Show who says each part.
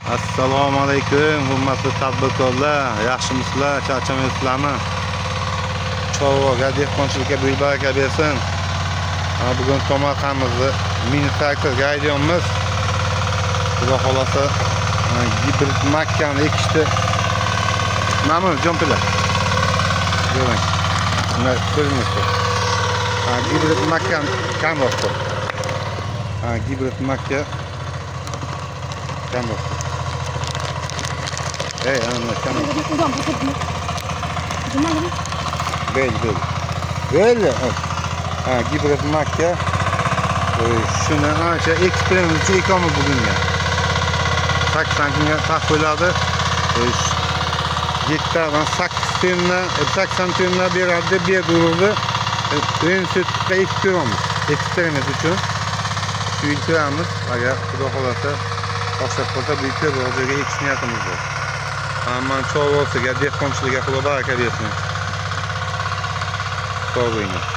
Speaker 1: Assalomu alaykum, hurmatli tadbirkorlar, yaxshimisizlar, charchamayapsizlarmi? Chorvaga, dehqonchilikka buyuk baraka bersin. Mana bugun tomorqamizni mini traktorga haydayapmiz. Xudo xolasa, gibrid makkani ekishdi. Mana jompila. Demak, shunday ko'rinmoqda. Ha, gibrid makkani kamroq qo'y. Ha, gibrid makka kamroq qo'y. Ey, ana kamroq. Belli, belli. Belli. Ha, gibrid makka. Shuni ancha eksperiment uchun ekamiz bugunga. 80 kunga taq qo'yiladi. Gektardan 8 tonna, 80 tonna beradi deb berdi urug'ni. 10 sotixga ekib ko'ramiz. Eksperiment uchun. Shu yil ko'ramiz. Agar Xudo xolasa o'xshab qolsa, bu yil ko'proq joyga ekish niyatimiz bor. Hammani chorvasiga, dehqonchilikka Xudo baraka bersin. Sog' bo'linglar.